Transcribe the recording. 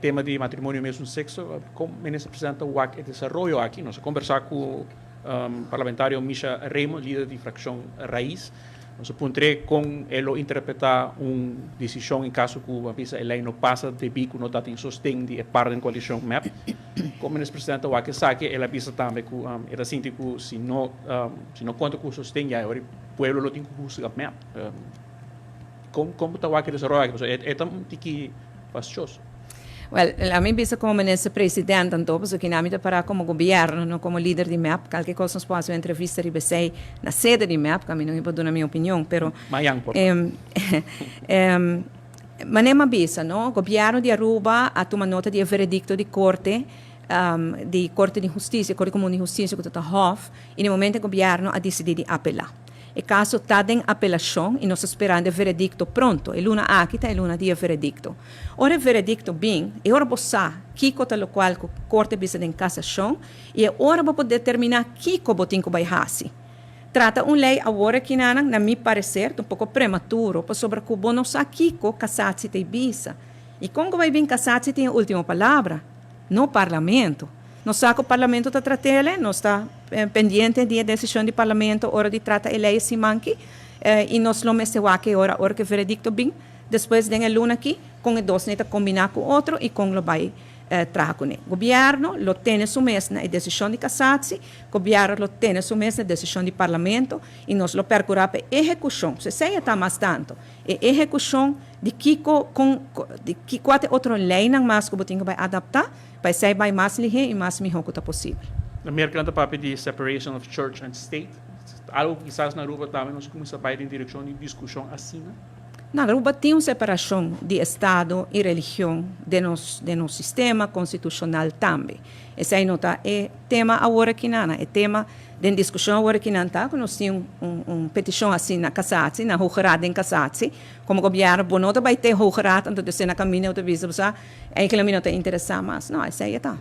Tema di matrimonio mesun sexo, con Minister President ta wak e desaroyo aki? Nos a conversa cu Parlamentario Misha Raymond, lider di fraccion Raiz. Nos a puntr'é con e lo interpreta un decision en caso cu a bisa e ley no pasa debi cu no ta tin sosten di e par den coalicion mep. Con Minister President ta wak esaki? El a bisa tambe cu e ta sinti cu si no conta cu sosten ya e ora e pueblo lo tin cu husga mep. Con ta wak e desaroyo aki? Pasobra e ta un tiki fastioso. Well, ami bisa como Minister President anto, pasobra cu ami ta para como gobierno, no como lider di MEP. Cualkier cos nos por haci un entrevista riba esey na sede di MEP, cu ami no por duna mi opinion, pero Mañan por. Manera mi a bisa, no? Gobierno di Aruba a tuma nota di e veredicto di Corte di Husticia, Corte Comun di Husticia, cu ta Hof, y na momento gobierno a dicidi di apela. E caso ta den apelacion y nos ta sperando e veredicto pronto. E luna aki ta e luna di e veredicto. Ora e veredicto bin, e ora bo sa kico ta locual cu Corte bisa den casacion y e ora bo por determina kico bo tin cu bay hasi. Trata un ley awor aki na mi parecer, un poco prematuro, pasobra cu bo no sa kico cassatie ta bisa. Y con cu bay bin cassatie tin e ultimo palabra, no Parlamento. Nos sa cu Parlamento ta trat'e, nos ta pendiente di e decision di Parlamento ora di trata e ley siman aki, y nos lo mester wak ora cu e veredicto bin, despues den e luna aki, con e dos ta combina cu otro y con lo bay traha cu ne. Gobierno lo tene su mes na e decision di cassatie, gobierno lo tene su mes na e decision di Parlamento y nos lo percura pa ehecucion. Esey ta mas tanto. E ehecucion di kico con di kico otro leynan mas cu bo tin cu bay adapta, pa esey bay mas lihe y mas miho cu ta posibel. Na Merca ta papia di separation of church and state. Algo cu kisas na Aruba tambe nos cuminsa bay den direccion di discusion asina. Na Aruba tin un separacion di Estado y religion den nos sistema constitucional tambe. Esey no ta e tema awor aki nana, e tema di discusion awor aki nan ta, cu nos tin un peticion asina na Cassatie, na Hoge Raad den Cassatie, como gobierno, bo no ta bay te Hoge Raad, anto despues na camino ta bisa, bo eigenlijk mi no ta interesa mas. No, esey ta.